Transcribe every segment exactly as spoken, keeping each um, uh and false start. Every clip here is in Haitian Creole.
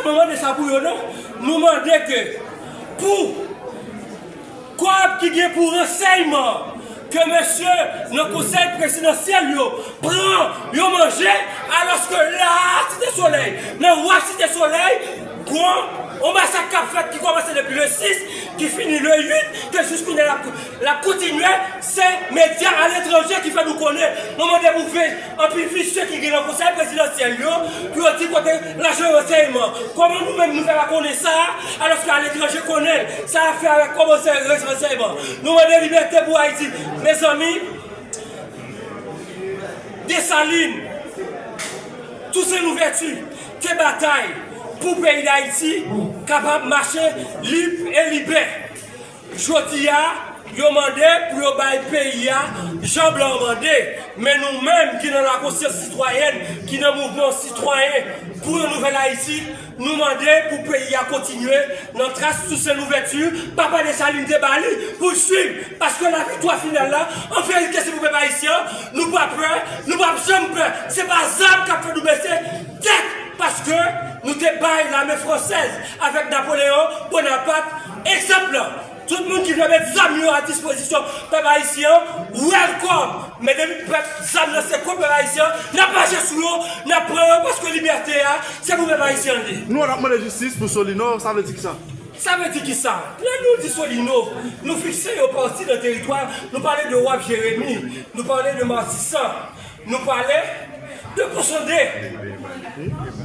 Nou mande sa pou yo non. Nou mande ke pou kòb ki gen pou ransèyman ke mesye nan konsèy prezidansyèl yo pran, yo manje, alòske la a, Site Solèy, nan Waf Site Solèy, gon, yon masak k ap fèt ki kòmanse depi le sis, ki fini le uit, ke jis kounye a l ap, l ap kontinye, se medya aletranje ki fè nou konnen. Nou mande pou veye anpil visye ki gen nan konsèy prezidansyèl yo, pou yo di kote lajan ransèyman. Kòman nou menm nou fè pa konnen sa, alòske aletranje konnen l? Sa ap fè avèk kòman se ransèyman. Nou mande libète pou Ayiti. Mezanmi, Desalin, Tousen Louvèti te batay pou peyi Dayiti kapab mache lib e libè. Jodi a, yo mande pou yo bay peyi a jan blan an mande. Men nou menm ki nan lakonsyans sitwayèn, ki nan mouvman sitwayen pou yon nouvèl Ayiti, nou mande pou peyi a kontinye nan tras Tousen Louvèti, papa Desalin te ba li pou l swiv. Paske laviktwa final la, an verite, se pou pèp ayisyen an, nou pa pè, nou p ap janm pè. Se pa zam k ap fè nou bese tèt, paske nou te bay lame fransèz avèk Napoleyon Bonapat egzanp lan. Tout moun ki vle met zam yo a dispozisyon pèp ayisyen an, welcome. Men depi pèp, zam nan se kont pèp ayisyen an, n ap mache sou yo, n ap pran yo, paske libète a, se pou pèp ayisyen an li ye. Nou, n ap mande jistis pou Solino, sa vle di kisa? Sa vle di kisa? Lè nou di Solino, nou fikse yon pati nan teritwa, nou pale de Waf Jeremi, nou pale de Matisan, nou pale de Ponsonde,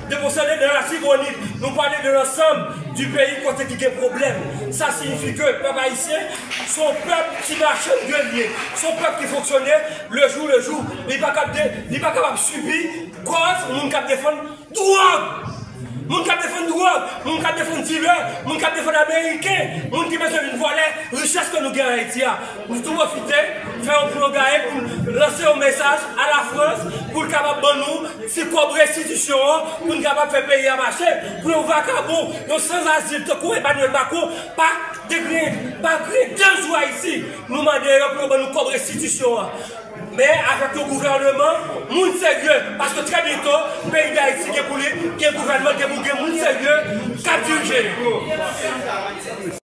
de Ponsonde de Latibonit, nou pale de lansanm di peyi kote ki gen pwoblèm. Sa siyifi ke pèp ayisyen se yon pèp ki machann de li ye, se yon pèp ki fonksyone le jou le jou. Li pa kab de, li pa kapab sibi kòz moun k ap defann dwòg. Moun k ap defann dwòg, moun k ap defann dilè, moun k ap defann ameriken, moun ki bezwen vin vòlè richès ke nou gen an Ayiti a. Nou tou pwofite fè yon plogaye pou n lanse yon mesaj a Lafrans pou l kapab ban nou ti kòb restitisyon an, pou n kapab fè peyi a mache, pou yon vakabon, yon sanzazil tankou Emmanuel Macron pa degrenn, pa grenn dan sou Ayiti. Nou mande yo pou yo ban nou kòb restitisyon an. Men avèk yon gouvènman, moun serye, paske trè byento, peyi Dayiti gen pou li gen gouvènman, gen pou gen moun serye k ap dirije li.